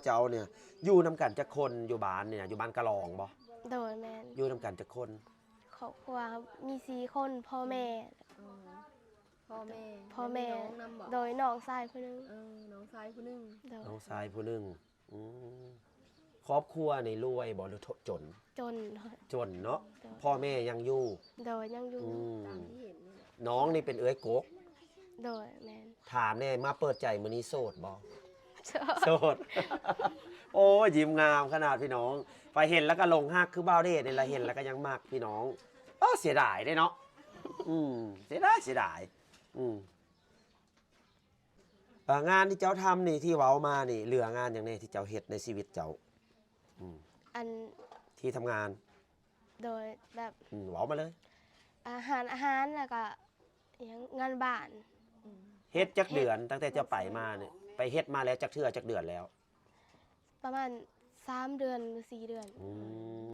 ເຈົ້ານີ້ ຢູ່ນຳກັນຈັກຄົນ ຢູ່ບ້ານນີ້ນະ ຢູ່ບ້ານກະລອງບໍ່? ໂດຍ ແມ່ນ ຢູ່ນຳກັນຈັກຄົນ? ຄອບຄົວມີສີ່ຄົນ ພໍ່ແມ່ ພໍ່ແມ່ ພໍ່ແມ່ ແລ້ວມີນ້ອງນຳບໍ່? ໂດຍ ນ້ອງຊາຍຜູ້ໜຶ່ງ ເອີ ນ້ອງຊາຍຜູ້ໜຶ່ງ ໂດຍ ນ້ອງຊາຍຜູ້ໜຶ່ງ ອືມ ຄອບຄົວນີ້ລວຍບໍ່ ຫຼື ໂທ ຈົນ? ຈົນ ຈົນເນາະ ໂດຍ ພໍ່ແມ່ຍັງຢູ່? ໂດຍ ຍັງຢູ່ ອືມ ຕາມທີ່ເຫັນນີ້ແຫຼະ ນ້ອງນີ້ເປັນເອື້ອຍກົກ? ໂດຍ ແມ່ນ ຖາມແດ່ ມາເປີດໃຈມື້ນີ້ໂສດບໍ່? ໂສດ ໂສດ ໂອ້ຍ ຍິ້ມງາມຂະໜາດພີ່ນ້ອງ ໄປເຫັນແລ້ວກໍຫຼົງຮັກ ຄືບ່າວເດດນີ້ລະ ເຫັນແລ້ວກໍຍັງມັກພີ່ນ້ອງ ເອີ ເສຍດາຍເດ້ເນາະ ອືມ ເສຍດາຍ ເສຍດາຍ ອືມ ເອີ ງານທີ່ເຈົ້າທຳນີ້ ທີ່ເວົ້າມານີ້ ເຫຼືອງານຫຍັງແດ່ທີ່ເຈົ້າເຮັດໃນຊີວິດເຈົ້າ? ອືມ ອັນ ທີ່ທຳງານ ໂດຍ ແບບ ອືມ ເວົ້າມາເລີຍ ອາ ຮ້ານອາຫານ ແລ້ວກໍຫຍັງ ງານບ້ານ ເຮັດຈັກເດືອນ ຕັ້ງແຕ່ເຈົ້າໄປມານີ້ ໄປເຮັດມາແລ້ວຈັກເທື່ອ ຈັກເດືອນແລ້ວ? ປະມານສາມເດືອນ ຫຼື ສີ່ເດືອນ ອືມ